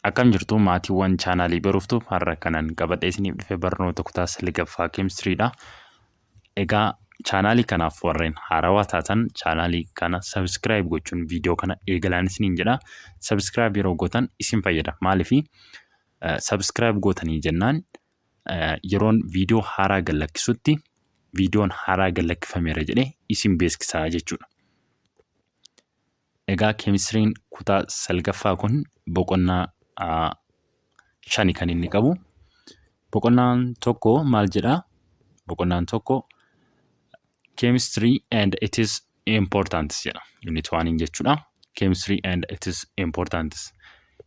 Akkam jirtu maatiiwwan chaanaalii Baruuftuuf? Har'a kanan qabadhee isiniif dhufe barnoota kutaa salgaffaa keemistiriidha. Egaa chaanaalii kanaaf warreen haarawaa taatan chaanaalii kana subscribe gochuun viidiyoo kana eegalaan isiniin jedha. Subscribe yeroo gootan isin fayyada. Maaliif subscribe gootanii jennaan yeroon viidiyoo haaraa gad lakkisutti viidiyoon haaraa gad lakkifameera jedhee isin beeksisaa jechuudha. Egaa keemistiriin kutaa salgaffaa kun boqonnaa shani kan inni qabu. Boqonnaan tokko maal jedhaa? Boqonnaan tokko chemistry and its importance jedha. Unit 1 jechuudha. Chemistry and its importance.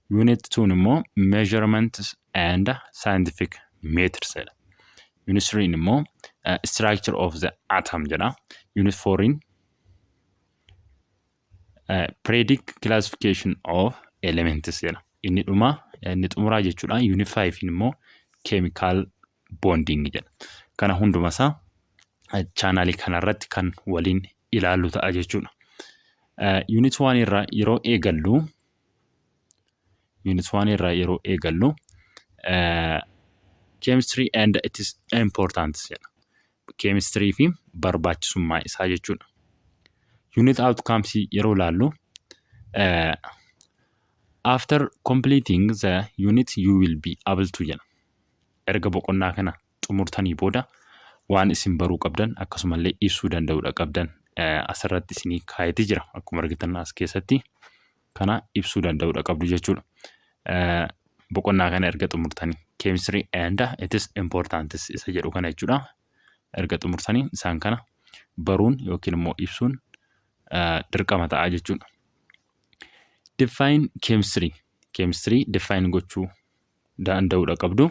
Unit 2 immoo measurements and scientific methods jedha. Unit 3 immoo structure of the atom jedha. Unit 4 periodic classification of elements jedha. Inni dhuma, inni xumuraa jechuudha. Unit 5 immoo chemical bonding jedha. Kana hunduma isaa chaanaalii kanarratti kan waliin ilaallu ta'a jechuudha. Unit 1 irraa yeroo eegallu, Unit 1 irraa yeroo eegallu chemistry and its importance jedha. Keemistirii fi barbaachisummaa isaa jechuudha. Unit outcomes yeroo ilaallu, after completing the unit you will be able to jedha. Erga boqonnaa kana xumurtanii booda waan isin baruu qabdan akkasumallee ibsuu danda'uudha qabdan asirratti isinii kaayetee jira. Akkuma argitan as keessatti kana ibsuu danda'uudha qabdu jechuudha. Boqonnaa kana erga xumurtanii chemistry and its importance isa jedhu kana jechuudha. Erga xumurtanii isaan kana baruun yookiin immoo ibsuun dirqama ta'a jechuudha. Define chemistry. Chemistry define gochuu danda'uudha qabdu.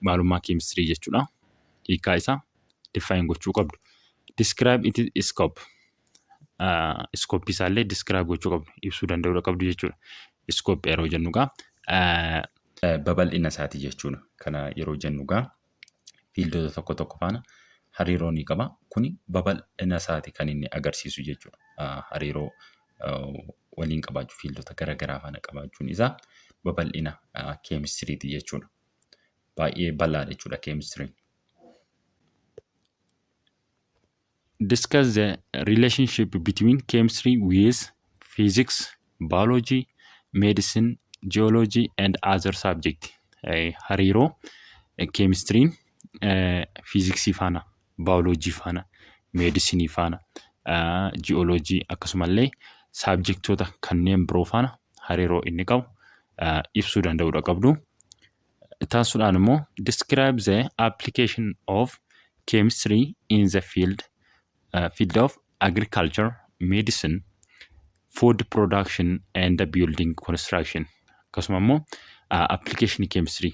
Maalummaa chemistry jechuudha. Hiikkaa isaa define gochuu qabdu. Describe its scope. Scope isaallee describe gochuu qabdu. Ibsuu danda'uudha qabdu jechuudha. Scope yeroo jennu gaa babal'ina isaati jechuudha. Kana yeroo jennu gaa fieldota tokko tokko faana hariiroo ni qaba. Kuni babal'ina isaati kan inni agarsiisu jechuudha. Hariiroo waliin qabaachuu, fieldota garaagaraa faana qabaachuun isaa babal'ina keemistiriiti jechuudha. Baay'ee bal'aadha jechuudha keemistiriin. Discuss the relationship between chemistry with physics, biology, medicine, geology and other subject. Hariiroo keemistiriin fiiziksii faana, baayoloojii faana, meedisinii faana, ji'ooloojii akkasumallee saabjektoota kanneen biroo faana hariiroo inni qabu ibsuu danda'uudha qabdu. Itti aansuudhaan immoo describe the application of chemistry in the field of agriculture, medicine, food production and building construction. Akkasuma immoo application chemistry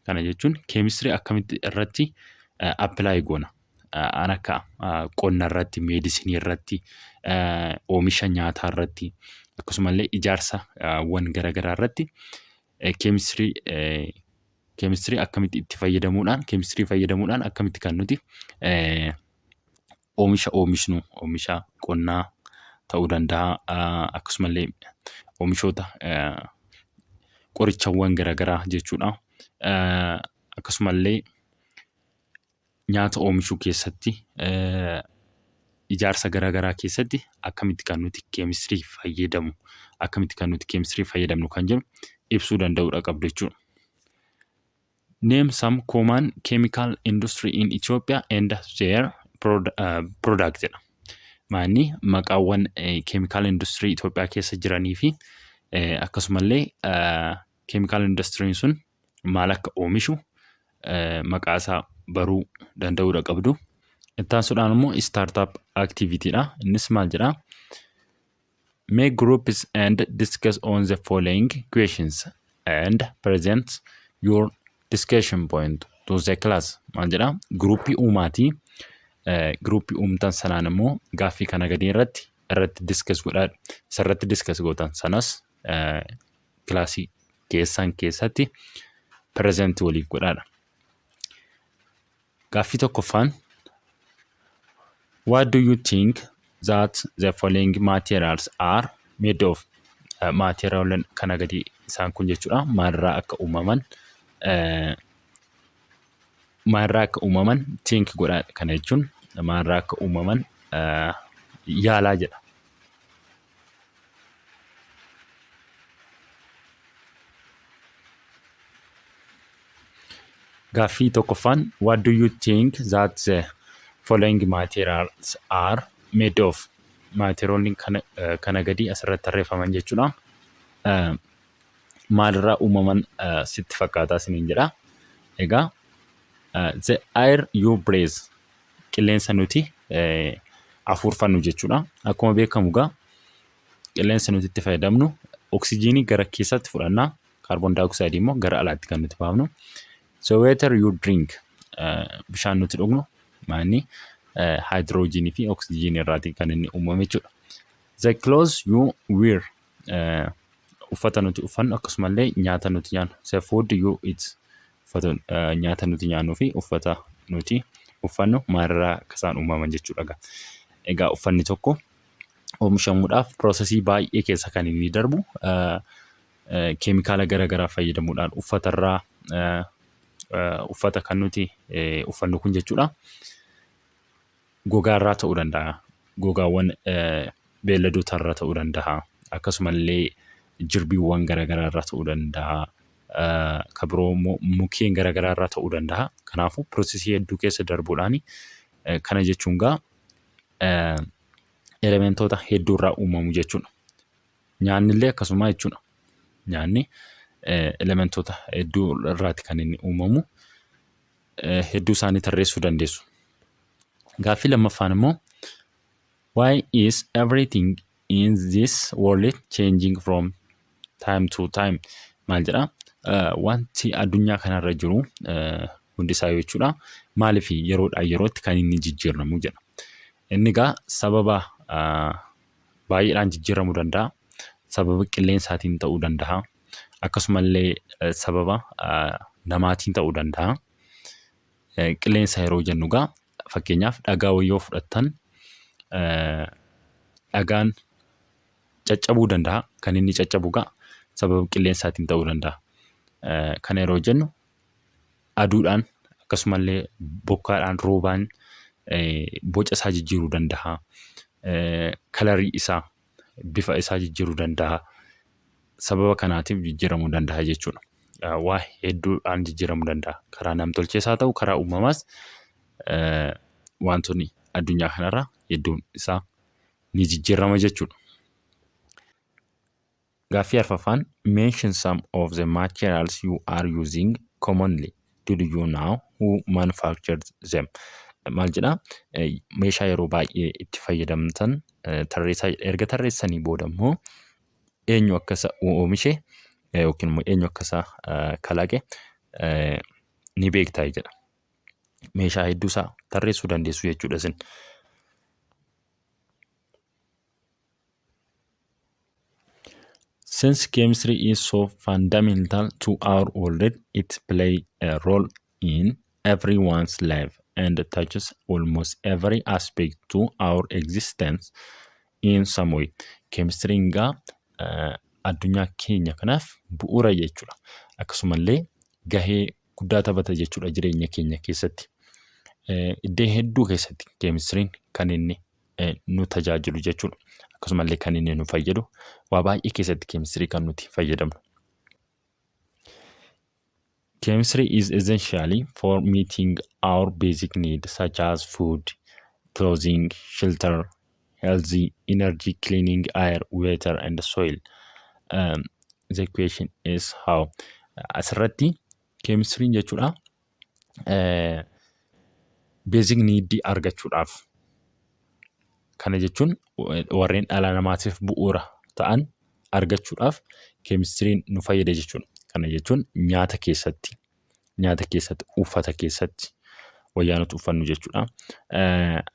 kana jechuun chemistry akkamitti irratti apply goona. An akka qonna irratti, meedisinii irratti, oomisha nyaataa irratti, akkasumallee ijaarsawwan garaagaraa irratti keemistirii akkamitti itti fayyadamuudhaan, keemistirii fayyadamuudhaan akkamitti kan nuti oomisha oomishnu, oomisha qonnaa ta'uu danda'a, akkasumallee oomishoota qorichawwan garaagaraa jechuudha. Akkasumallee nyaata oomishuu keessatti, ijaarsa garaagaraa keessatti akkamitti kan nuti keemistirii fayyadamu, akkamitti kan nuti keemistirii fayyadamnu kan jedhu ibsuu danda'uudha qabdu jechuudha. Name some common chemical industry in Ethiopia and their product jedha. Maanni maqaawwan chemical industry Itoophiyaa keessa jiranii fi akkasumallee chemical industry sun maal akka oomishu maqaa isaa baruu danda'uudha qabdu. Itti aansuudhaan immoo startup activity dha. Innis maal jedhaa? Make groups and discuss on the following questions and present your discussion point to the class. Maal jedhaa? Gruupii uumaatii. Gruupii uumtan sanaan immoo gaaffii kana gadii irratti discuss godhaa. Isarratti discuss gootan sanas kilaasii keessan keessatti present waliif godhaadha. Gaaffii tokkoffaan, what do you think that the following materials are made of? Maateriyaaloon kana gadi Isaan kun jechuudha maalirraa akka uumaman maalirraa akka uumaman think godhaa. Kana jechuun maalirraa akka uumaman yaalaa jedha. Gaaffii tokkoffaan, what do you think that the following materials are made of? Maateriyoonni kana gadi asirratti tarreeffaman jechuudha. Maalirraa uumaman sitti fakkaataa isiniin jedha. Egaa the air you breathe, qilleensa nuti afuurfannu jechuudha. Akkuma beekamu egaa qilleensa nuti itti fayyadamnu oksijiinii gara keessaatti fudhanna. Kaarboon daayooksaayidii immoo gara alaatti kan nuti baafnu. The water you drink, bishaan nuti dhugnu maanni haayidiroojiinii fi oksijiinii irraatii kan inni uumame jechuudha. The clothes you wear, uffata nuti uffannu, akkasumallee nyaata nuti nyaannu. The food you eat, uffata nyaata nuti nyaannuu fi uffata nuti uffannu maalirraa akka isaan uumaman jechuudha. Egaa uffanni tokko oomishamuudhaaf piroosesii baay'ee keessa kan inni darbu keemikaala garaagaraa fayyadamuudhaan uffatarraa uffata kan nuti uffannu kun jechuudha. Gogaarraa ta'uu danda'a. Gogaawwan beelladootarraa ta'uu danda'a. Akkasumallee jirbiiwwan garaagaraarraa ta'uu danda'a. Kan biroo immoo mukkeen garaagaraarraa ta'uu danda'a. Kanaafuu piroosesii hedduu keessa darbuudhaan, kana jechuun gaa elementoota hedduurraa uumamu jechuudha. Nyaanni illee akkasuma jechuudha. Nyaanni elementoota hedduu irraati kan inni uumamu. Hedduu isaanii tarreessuu dandeessu. Gaaffii lammaffaan immoo, why is everything in this world changing from time to time? Maal jedhaa? Wanti addunyaa kanarra jiru hundi isaa jechuudha. Maaliif yeroodhaa yerootti kan inni jijjiiramu jedha. Inni egaa sababa baay'eedhaan jijjiiramuu danda'a. Sababa qilleensaatiin ta'uu danda'a. Akkasumallee sababa namaatiin ta'uu danda'a. Qilleensa yeroo jennu egaa fakkeenyaaf dhagaa wayii yoo fudhattan dhagaan caccabuu danda'a. Kan inni caccabu egaa sababa qilleensaatiin ta'uu danda'a. Kana yeroo jennu aduudhaan, akkasumallee bokkaadhaan, roobaan boca isaa jijjiiruu danda'a. Kalarii isaa, bifa isaa jijjiiruu danda'a. Sababa kanaatiif jijjiiramuu danda'a jechuudha. Waa hedduudhaan jijjiiramuu danda'a. Karaa namtolchees haa ta'u, karaa uumamaas wantoonni addunyaa kanarra hedduun isaa ni jijjiirama jechuudha. Gaaffii arfaffaan, mention some of the materials you are using commonly. Did you know who manufactured them? Maal jedhaa? Meeshaa yeroo baay'ee itti fayyadamtan tarreessaa. Erga tarreessanii booda immoo eenyu akka isa oomishe yookiin immoo eenyu akka isa kalaqe ni beektaa jedha. Meeshaa hedduu isaa tarreessuu dandeessu jechuudha isin. Since chemistry is so fundamental to our world, it plays a role in everyone's life and touches almost every aspect to our existence in some way. Keemistiriin egaa addunyaa keenya kanaaf bu'uura jechuudha. Akkasumallee gahee guddaa taphata jechuudha jireenya keenya keessatti. Iddoo hedduu keessatti keemistiriin kan inni nu tajaajilu jechuudha. Akkasumallee kan inni nu fayyadu waa baay'ee keessatti keemistirii kan nuti fayyadamnu. Chemistry is essentially for meeting our basic needs such as food, clothing, shelter, healthy, energy, cleaning air, water and soil. The question is how? Asirratti keemistiriin jechuudha basic need argachuudhaaf, kana jechuun warreen dhala namaatiif bu'uura ta'an argachuudhaaf keemistiriin nu fayyada jechuudha. Kana jechuun nyaata keessatti, uffata keessatti, wayyaa nuti uffannu jechuudha.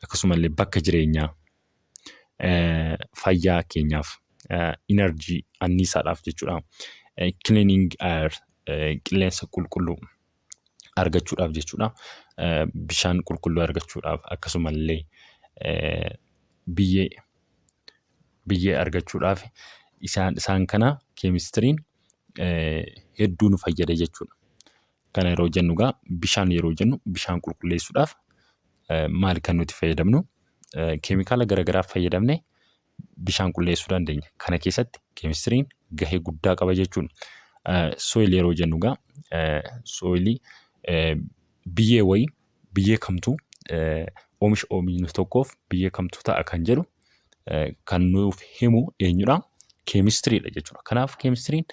Akkasumallee bakka jireenyaa, fayyaa keenyaaf, energy, anniisaadhaaf jechuudha. Cleaning air, qilleensa qulqulluu argachuudhaaf jechuudha. Bishaan qulqulluu argachuudhaaf, akkasumallee biyyee argachuudhaaf isaan kana keemistiriin hedduu nu fayyada jechuudha. Kana yeroo jennu egaa, bishaan yeroo jennu, bishaan qulqulleessuudhaaf maali kan nuti fayyadamnu? Keemikaala garaagaraa fayyadamnee bishaan qulleessuu dandeenya. Kana keessatti keemistiriin gahee guddaa qaba jechuudha. Soil yeroo jennu egaa, soilii, biyyee wayii, biyyee kamtuu oomisha oomishnu tokkoof biyyee kamtu ta'a kan jedhu kan nuuf himu eenyudha? Keemistiriidha jechuudha. Kanaaf keemistiriin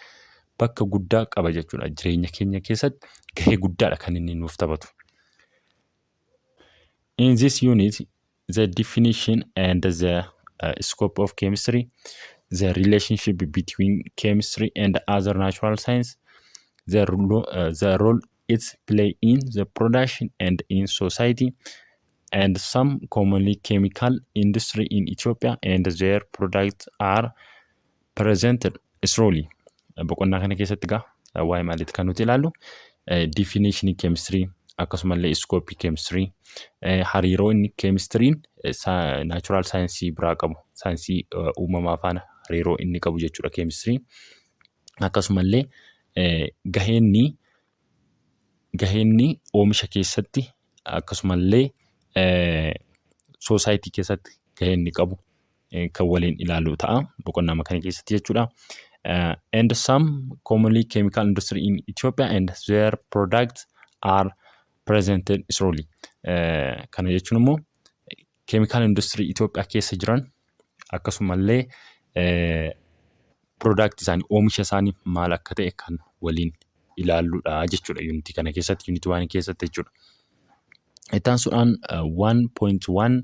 bakka guddaa qaba jechuudha. Jireenya keenya keessatti gahee guddaadha kan inni nuuf taphatu. In this unit, the definition and the scope of chemistry, the relationship between chemistry and other natural science, the role it play in the production and in society, and some commonly chemical industry in Ethiopia and their products are presented slowly. Boqonnaa kana keessatti egaa waa'ee maaliiti kan nuti ilaallu? Definition chemistry, akkasumallee scope chemistry, hariiroo inni keemistiriin natural saayinsii biraa qabu, saayinsii uumamaa faana hariiroo inni qabu jechuudha keemistirii. Akkasumallee gaheenni oomisha keessatti, akkasumallee society keessatti gahee inni qabu kan waliin ilaallu ta'a boqonnaa kana keessatti jechuudha. And some commonly chemical industry in Ethiopia and their products are presented slowly. Kana jechuun immoo chemical industry Itoophiyaa keessa jiran, akkasumallee product isaanii, oomisha isaanii maal akka ta'e kan waliin ilaalludha jechuudha unitii kana keessatti, unit one keessatti jechuudha. Itti aansuudhaan 1.1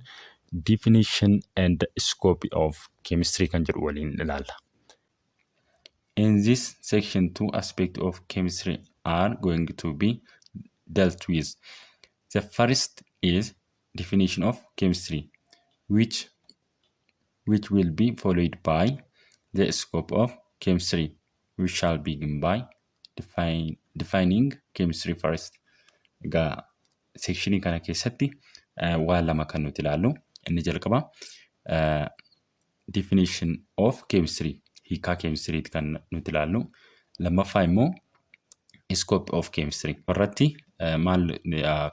definition and scope of chemistry kan jedhu waliin ilaalla. In this section, two aspects of chemistry are going to be dealt with. The first is definition of chemistry, which will be followed by the scope of chemistry. We shall begin by defining chemistry first. Egaa sectionii kana keessatti waan lama kan nuti ilaallu. Inni jalqaba definition of chemistry, hiikaa keemistiriiti kan nuti ilaallu. Lammaffaa immoo scope of chemistry. Irratti maal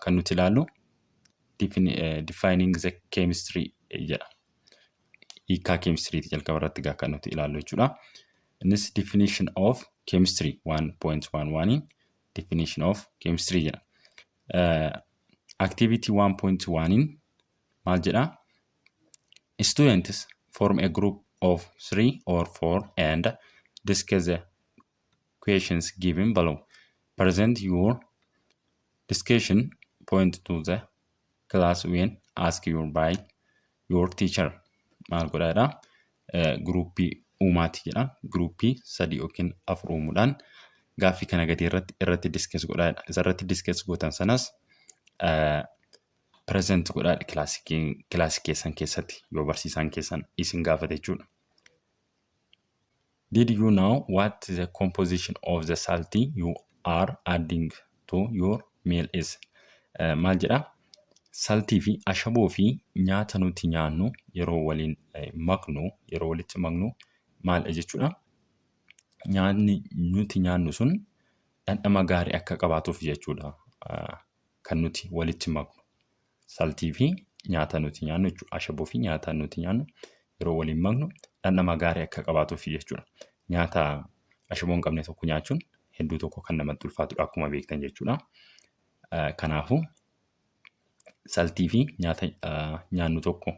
kan nuti ilaallu? Defining the chemistry jedha. Hiikaa keemistiriiti jalqaba irratti egaa kan nuti ilaallu jechuudha. Innis definition of chemistry 1.11, definition of chemistry jedha. Activity 1.1 maal jedha? Students form a group of three or four and discuss the questions given below. Present your discussion point to the class when asked you by your teacher. Maal godhaadha? Groupii uumaati jedha. Groupii sadii yookiin afur uumuudhaan gaaffii kana gadi irratti discuss godhaadha. Isa irratti discuss gootan sanas present godhaadha kilaasii keessan keessatti yoo barsiisaan keessan isin gaafate jechuudha. Did you know what the composition of the salt you are adding to your meal is? Maal jedhaa? Saltii fi ashaboo fi nyaata nuti nyaannu yeroo waliin maknu, yeroo walitti maknu maal jechuudha? Nyaanni nuti nyaannu sun dhandhama gaarii akka qabaatuuf jechuudha kan nuti walitti maknu. Saltii fi nyaata nuti nyaannu jechuudha. Ashaboo fi nyaata nuti nyaannu yeroo waliin maknu dhandhama gaarii akka qabaatuuf jechuudha. Nyaata ashaboo hin qabne tokko nyaachuun hedduu tokko kan namatti ulfaatudha akkuma beektan jechuudha. Kanaafuu saltii fi nyaata nyaannu tokko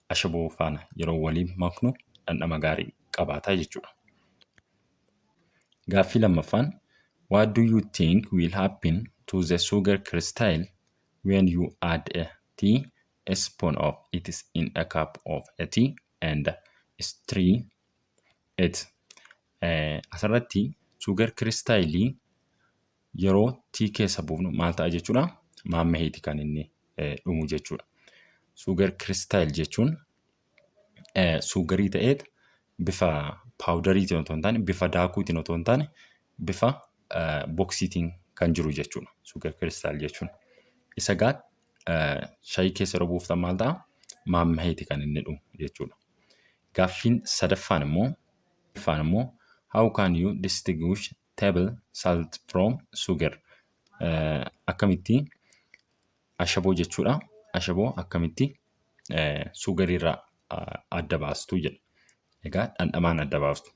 ashaboo faana yeroo waliin maknu dhandhama gaarii qabaata jechuudha. Gaaffii lammaffaan, what do you think will happen to the sugar crystal when you add a teaspoon of it in a cup of a tea and stir it? Asirratti sugar crystalii yeroo tea keessa buufnu maal ta'a jechuudha? Maammaheeti kan inni dhumu jechuudha. Sugar crystal jechuun sugarii ta'eet bifa powderiitiin otoo hin taane, bifa daakuutiin otoo hin taane, bifa boxiitiin kan jiru jechuudha. Sugar crystal jechuun. Isa gaa shayii keessa yeroo buuftan maal ta'a? Maammaheeti kan inni dhumu jechuudha. Gaaffiin sadaffaan immoo how can you distinguish table salt from sugar? Akkamitti ashaboo jechuudha. Ashaboo akkamitti sugarii irraa adda baastu jedha. Egaa dhandhamaan adda baastu.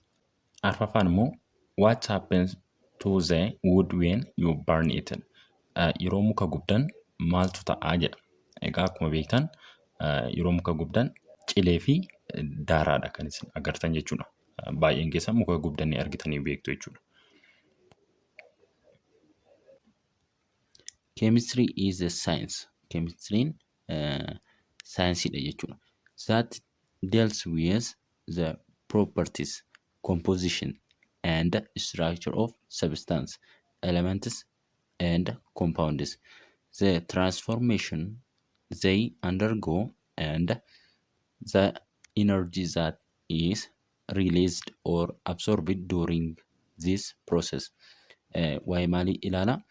Arfaffaan immoo what happens to the wood when you burn it? Yeroo muka gubdan maaltu ta'aa jedha. Egaa akkuma beektan yeroo muka gubdan cilee fi daaraadha kan isin agartan jechuudha. Baay'een keessan muka gubdanii argitanii beektu jechuudha. Chemistry is a science. Chemistry'n saayinsiidha jechuudha. That deals with the properties, composition and structure of substance, elements and compounds, the transformation they undergo and the energy that is released or absorbed during this process. Waa'ee maalii ilaala?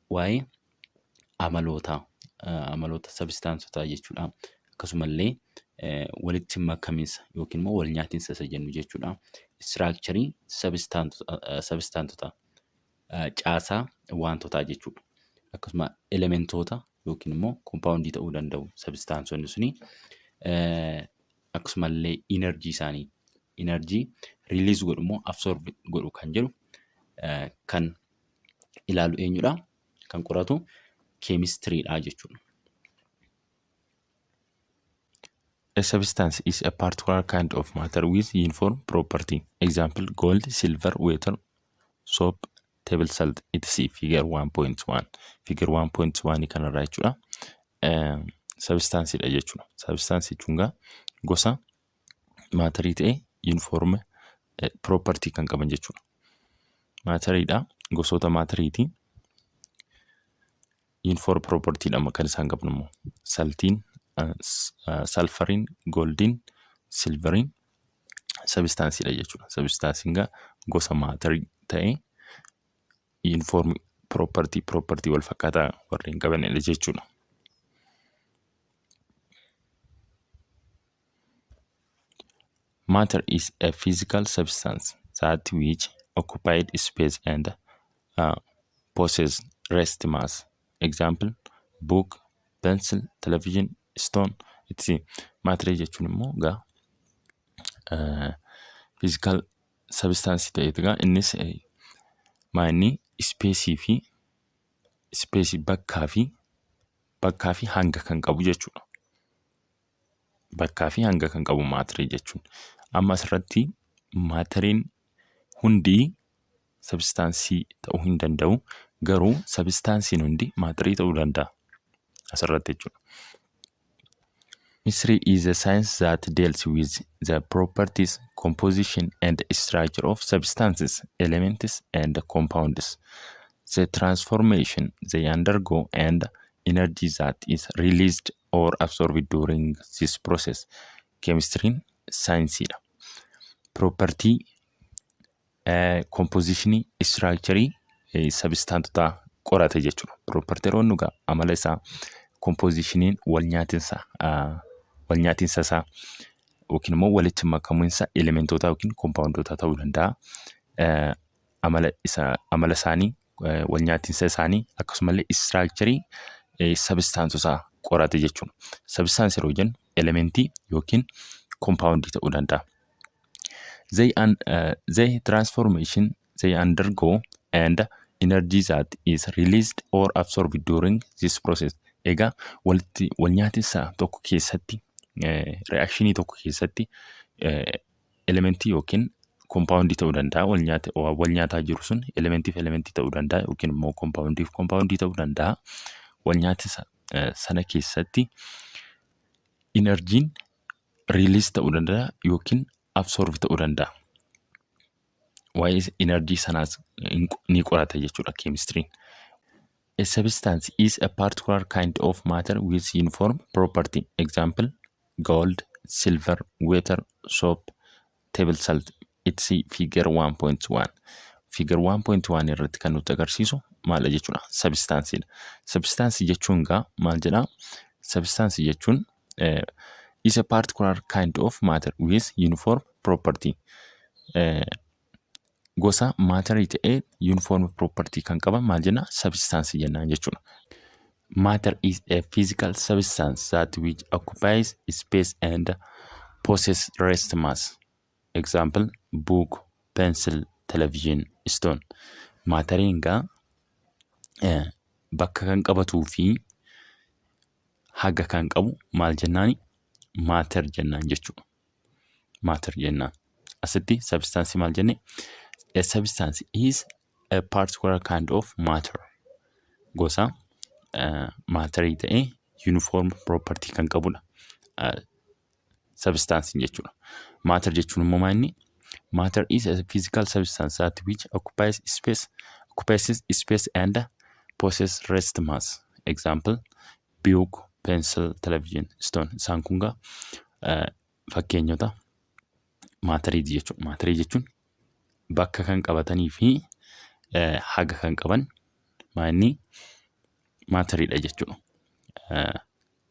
Waa'ee amaloota amaloota sabstaansotaa jechuudha. Akkasumallee walitti makamiinsa yookiin immoo wal nyaatinsa isa jennu jechuudha. Istiraakcharii sabstaantotaa caasaa wantotaa jechuudha. Akkasuma elementoota yookiin immoo kompaawundii ta'uu danda'u sabstaansonni suni. Akkasumallee inerjii isaanii inerjii riiliis godhu immoo absorb godhu kan jedhu kan ilaalu eenyudha? Kan qoratu keemistiriidha jechuudha. A substance is a particular kind of matter with uniform property. Example, gold, silver, water, soap, table salt, etc. Figure 1.1. Figure 1.1 kanarraa jechuudha. Substanceidha jechuudha. Substance jechuun gaa gosa maatarii ta'ee uniform property kan qaban jechuudha. Maatariidha. Gosoota maatariiti. Uniform property dha kan isaan qaban immoo. Saltiin, salfariin, goldiin, silveriin sabistaansiidha jechuudha. Sabistaansiin gaa gosa maatarii ta'ee uniform property property wal fakkaataa warreen qabanidha jechuudha. Matter is a physical substance that which occupied space and possess rest mass. Example, book, pencil, television, stone, etc. Maatirii jechuun immoo egaa physical substance ta'eet egaa innis maanni ispeesii fi ispeesii bakkaa fi hanga kan qabu jechuudha. Bakkaa fi hanga kan qabu maatirii jechuun. Amma asirratti maatiriin hundi sabistaansii ta'uu hin danda'u. Garuu sabistaansiin hundi maatirii ta'uu danda'a. Asirratti jechuudha. Chemistry is a science that deals with the properties, composition and structure of substances, elements and compounds, the transformation they undergo and energy that is released or absorbed during this process. Chemistry'n saayinsiidha. Propertii, kompoozishinii, istiraakcharii sabistaantotaa qorata jechuudha. Propertii yeroo inni egaa amala isaa kompoozishiniin wal nyaatinsa wal nyaatinsa isaa yookiin immoo walitti makamuunsa elementootaa yookiin kompaawundootaa ta'uu danda'a. Amala isa amala isaanii wal nyaatinsa isaanii akkasumallee istiraakcharii sabistaansotaa qorate jechuudha. Sabistaansii yeroo jennu elementii yookiin kompaawundii ta'uu danda'a. They transformation they undergo and energy that is released or absorbed during this process. Egaa walitti wal nyaatinsa tokko keessatti reakshinii tokko keessatti elementii yookiin kompaawundii ta'uu danda'a. Wal nyaata wal nyaataa jiru sun elementii fi elementii ta'uu danda'a yookiin immoo kompaawundii fi kompaawundii ta'uu danda'a. Wal nyaatinsa sana keessatti inerjiin riiliis ta'uu danda'a yookiin absorb ta'uu danda'a. Waa'ee inerjii sanaas ni qorata jechuudha keemistiriin. A substance is a particular kind of matter with uniform property. Example, gold, silver, water, soap, table salt. It's figure 1.1. Figure 1.1 irratti kan nutti agarsiisu maal jechuudha? Substanceidha. Substance jechuun gaa maal jedhaa? Substance jechuun is a particular kind of matter with uniform property. Gosa maatarii ta'ee uniform property kan qaban maal jenna? Substance jennaan jechuudha. Matter is a physical substance that which occupies space and possess rest mass. Example: book, pencil, television, stone. Maatariin egaa bakka kan qabatuu fi haga kan qabu maal jennaani? Matter jennaan jechuudha. Matter jennaan. Asitti substance maal jenne? A substance is a particular kind of matter. Gosa maatarii ta'ee uniform property kan qabudha. Substance jechuudha. Matter jechuun immoo maal inni? Matter is a physical substance that which occupies space and possess rest mass. Example: book, pencil, television, stone. Isaan kun gaa fakkeenyota maatariiti jechuudha. Maatarii jechuun bakka kan qabatanii fi haga kan qaban maal inni? Maatariidha jechuudha.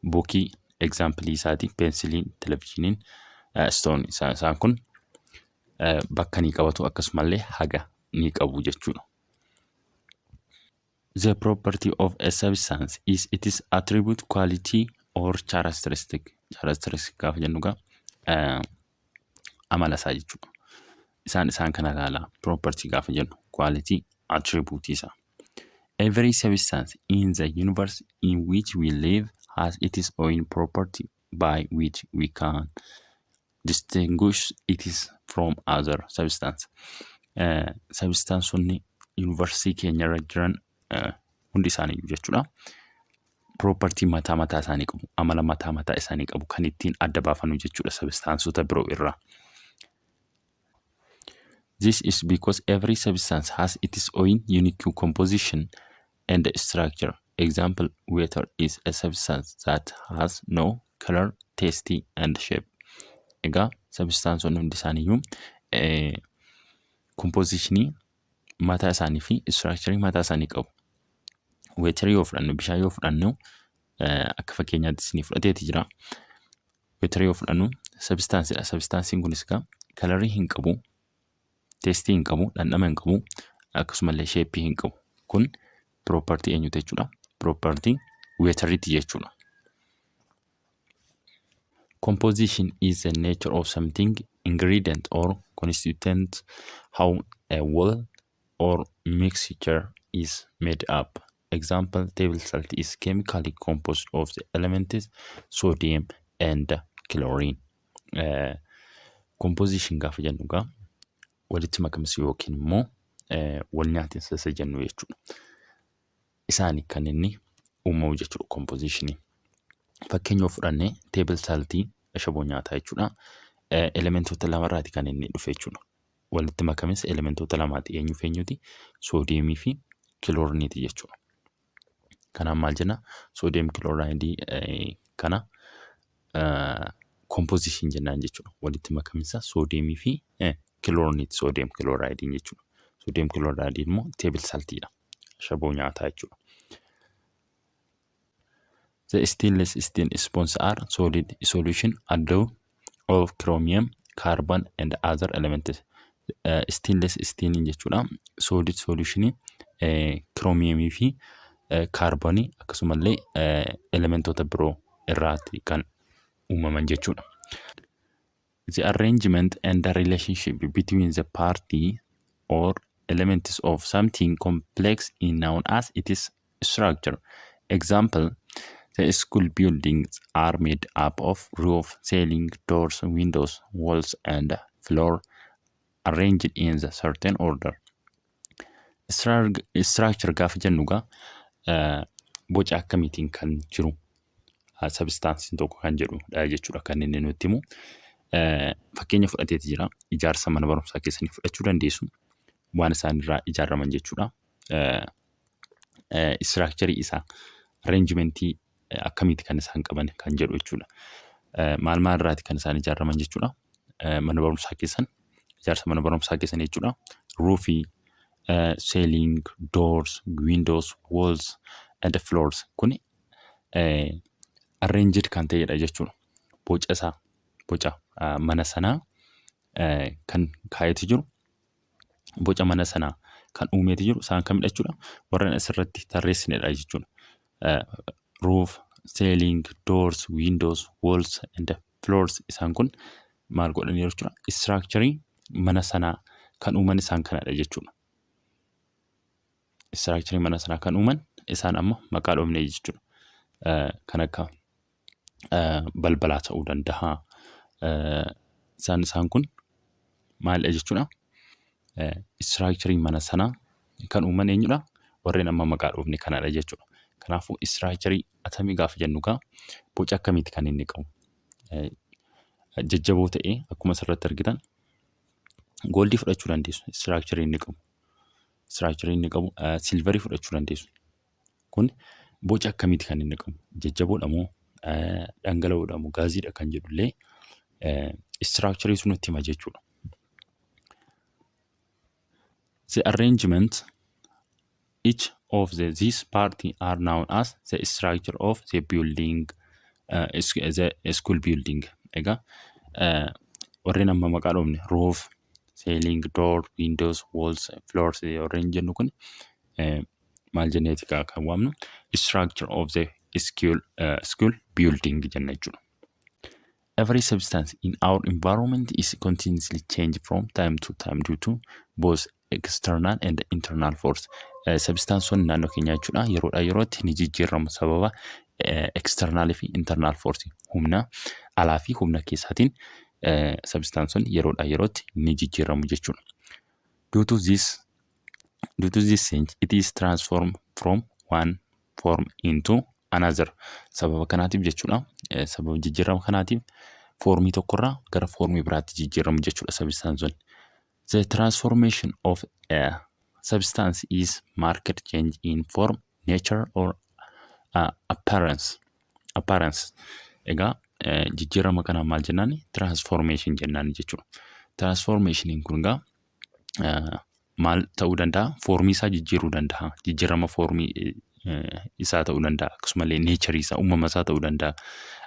Bookii example isaati, peensiliin, televizhiniin, stone, isaan kun bakka ni qabatu, akkasumallee haga ni qabu jechuudha. The property of a substance is its attribute, quality or characteristic. Characteristic gaafa jennu egaa amala isaa jechuudha. Isaan kana ilaala property gaafa jennu, quality, attribute isaa. Every substance in the universe in which we live has its own property by which we can distinguish it from other substance. Substaansonni yuunivarsii keenyarra jiran hundi isaaniiyyuu jechuudha. Property mataa mataa isaanii qabu. Amala mataa mataa isaanii qabu kan ittiin adda baafannu jechuudha substaansota biroo irraa. This is because every substance has its own unique composition and structure. Example, water is a substance that has no color, taste and shape. Egaa substaansonni hundi isaaniiyyuu compositionii mataa isaanii fi structure mataa isaanii qabu. Waterii yoo fudhannu, bishaan yoo fudhannu, akka fakkeenyaatti isinii fudhateeti jira. Waterii yoo fudhannu substaansiidha. Substaansiin kunis egaa colorii hin qabu, tasteii hin qabu, dhandhama hin qabu, akkasumallee shapeii hin qabu. Kun property eenyuti jechuudha? Property wateriiti jechuudha. Composition is the nature of something, ingredient or constituent, how a whole or mixture is made up. Example, table salt is chemically composed of the elements sodium and chlorine. Composition gaafa jennu egaa walitti makamsa yookiin immoo wal nyaatinsa isa jennu jechuudha. Isaani kan inni uumamu jechuudha compositionii. Fakkeenya yoo fudhannee, table saltii, ashaboo nyaataa jechuudha. Elementoota lamarraati kan inni dhufe jechuudha. Walitti makaminsa elementoota lamaati. Eenyuuf eenyuti? Soodiyeemii fi kilooriniiti jechuudha. Kanaaf maal jenna? Sodium chlorideii kana composition jennaan jechuudha. Walitti makaminsa soodiyeemii fi kilooriniiti sodium chlorideiin jechuudha. Sodium chlorideiin immoo table saltiidha. Ashaboo nyaataa jechuudha. The stainless steel spoons are solid solution alloy of chromium, carbon and other elements. Stainless steel jechuudha. Solid solution chromiumii fi kaarbonii akkasumallee elementoota biroo irraati kan uumaman jechuudha. The arrangement and the relationship between the party or elements of something complex is known as its structure. Example, the school buildings are made up of roof, ceiling, doors, windows, walls, and floor arranged in the certain order. Structure gaafa jennu egaa boca akkamiitiin kan jiru substaansiin tokko kan jedhudha jechuudha kan inni nutti himu. Fakkeenya fudhateeti jira. Ijaarsa mana barumsaa keessanii fudhachuu dandeessu. Waan isaan irraa ijaaraman jechuudha. Structurii isaa, arrangementii akkamiiti kan isaan qaban kan jedhu jechuudha. Maal maal irraati kan isaan ijaaraman jechuudha. Mana barumsaa keessan, ijaarsa mana barumsaa keessan jechuudha. Roofii, ceiling, doors, windows, walls and floors kuni arranged kan ta'edha jechuudha. Boca isaa, boca mana sanaa kan kaayetu jiru Boca mana sanaa kan uumeeti jiru isaan kamidha jechuudha? Warreen asirratti tarreessinedha jechuudha. Roof, ceiling, doors, windows, walls and floors isaan kun maal godhanii jechuudha? Structurii mana sanaa kan uuman isaan kanadha jechuudha. Structurii mana sanaa kan uuman isaan amma maqaa dhoofne jechuudha. Kan akka balbalaa ta'uu danda'a. Isaan kun maalidha jechuudha? Structurii mana sanaa kan uuman eenyudha? Warreen amma maqaa dhoofne kanadha jechuudha. Kanaafuu structurii atamii gaafa jennu egaa boca akkamiiti kan inni qabu? Jajjaboo ta'ee akkuma asirratti argitan goldii fudhachuu dandeessu structurii inni qabu. Structurii inni qabu silverii fudhachuu dandeessu. Kun boca akkamiiti kan inni qabu? Jajjaboodha moo dhangala'oodha moo gaaziidha kan jedhullee structurii sun nutti hima jechuudha. The arrangement each of these parts are known as the structure of the building, the school building. Egaa warreen amma maqaa dhoofne roof, ceiling, door, windows, walls, floors warreen jennu kun maal jenneeti kan waamnu? Structure of the school building jenna jechuudha. Every substance in our environment is continuously changed from time to time due to both external and internal force. Substanceonni naannoo keenyaa jechuudha yeroodhaa yerootti ni jijjiiramu sababa external fi internal force, humna alaa fi humna keessaatiin substanceonni yeroodhaa yerootti ni jijjiiramu jechuudha. Due to this change, it is transformed from one form into another. Sababa kanaatiif jechuudha. Sababa jijjiirama kanaatiif formii tokkorraa gara formii biraatti jijjiiramu jechuudha substanceonni. The transformation of a substance is marked change in form, nature or appearance. Appearance. Egaa jijjiirama kanaan maal jennaan? Transformation jennaan jechuudha. Transformationiin kun egaa maal ta'uu danda'a? Formii isaa jijjiiruu danda'a. Jijjiirama formii isaa ta'uu danda'a. Akkasumallee naturii isaa, uumama isaa ta'uu danda'a.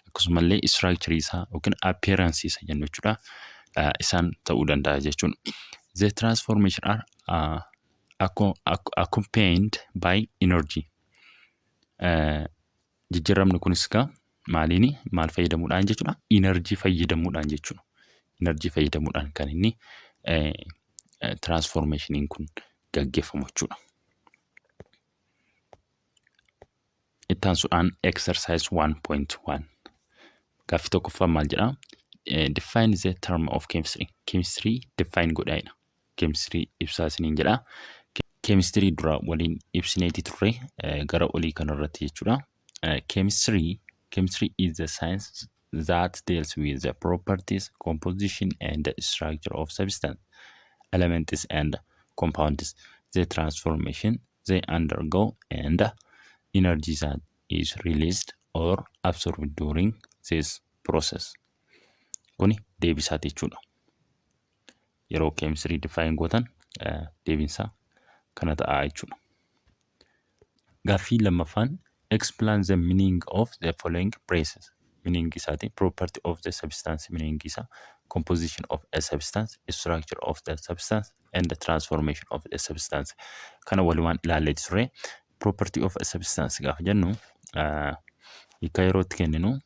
Akkasumallee structurii isaa yookiin appearanceii isa jennu jechuudha. Isaan ta'uu danda'a jechuudha. The transformation are accompanied by energy. Jijjiiramni kunis egaa maaliini, maal fayyadamuudhaan jechuudha? Energy fayyadamuudhaan jechuudha. Energy fayyadamuudhaan kan inni transformationiin kun gaggeeffamu jechuudha. Itti aansuudhaan exercise 1.1 gaaffii tokkoffaan maal jedhaa? Define the term of chemistry. Chemistry define godhaa. Chemistry ibsaa isiniin jedhaa. Chemistry dura waliin ibsineeti turre gara olii kanarratti jechuudha. Chemistry is the science that deals with the properties, composition and the structure of substance, elements and compounds, the transformation they undergo and energy that is released or absorbed during this process. Kuni deebisaati jechuudha. Yeroo chemistry define gootan deebiinsaa kana ta'a jechuudha. Gaaffii lammaffaan, explain the meaning of the following phrases. Meaning isaati property of the substance meaning isaa, composition of a substance, structure of the substance and the transformation of a substance. Kana walumaan ilaallee ture. Property of a substance gaafa jennu hiika yeroo itti kenninu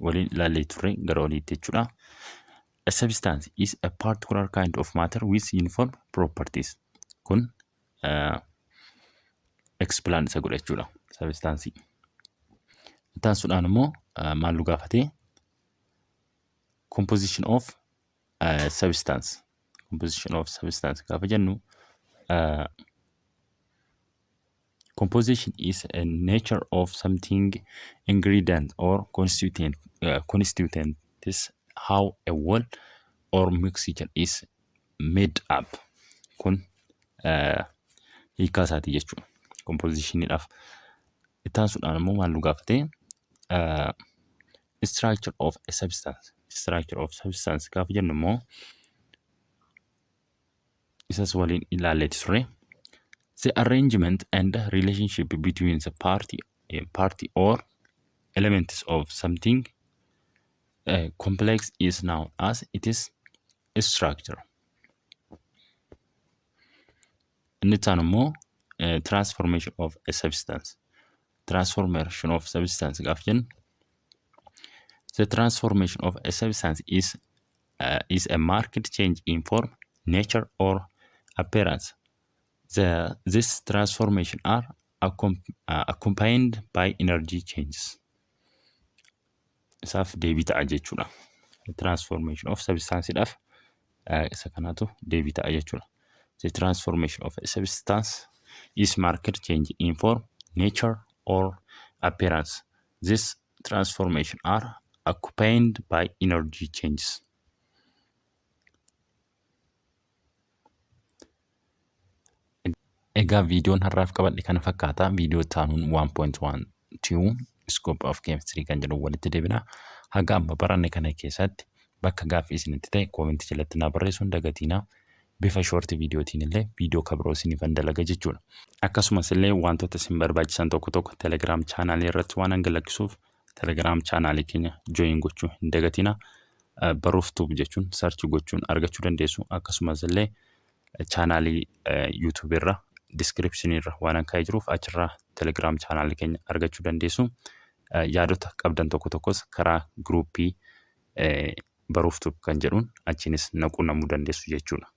waliin ilaallee turre gara oliitti jechuudha. A substance is a particular kind of matter with uniform properties. Kun explain isa godha jechuudha. Substance. Itti aansuudhaan immoo maal nu gaafate? Composition of substance. Composition of substance gaafa jennu, composition is a nature of something, ingredient or constituent is how a whole or mixture is made up. Kun hiikaa isaati jechuudha. Compositioniidhaaf. Itti aansuudhaan immoo maal nu gaafate? Structure of a substance. Structure of substance gaafa jennu immoo isas waliin ilaalleeti ture. The arrangement and relationship between the party or elements of something complex is known as its structure. Inni itti aanu immoo transformation of a substance. Transformation of substance gaafa jennu, the transformation of a substance is a marked change in form, nature or appearance. This transformation are accompanied by energy changes. Isaaf deebii ta'a jechuudha. Transformation of substanceidhaaf isa kanaatu deebii ta'a jechuudha. The transformation of a substance is marked change in form, nature or appearance. This transformation are accompanied by energy changes. Egaa viidiyoon har'aaf qabadhe kana fakkaata. Viidiyoo itti aanuun 1.12 scope of chemistry kan jedhu walitti deebina. Haga amma baranne kana keessatti bakka gaaffii isinitti ta'e koomentii jalatti naa barreessuu hin dagatinaa. Bifa shoortii viidiyootiin illee viidiyoo kan biroo isiniifan dalaga jechuudha. Akkasumas illee wantoota isin barbaachisan tokko tokko Telegram chaanaalii irratti waan hanga lakkisuuf Telegram chaanaalii keenya join gochuu hin dagatinaa. Baruuf Tube jechuun search gochuun argachuu dandeessu. Akkasumas illee chaanaalii YouTube irra description irra waan kaa'ee jiruuf achirraa Telegram chaanaalii keenya argachuu dandeessu. Yaadota qabdan tokko tokkos karaa giruuppii Baruuf Tube kan jedhuun achiinis na quunnamuu dandeessu jechuudha.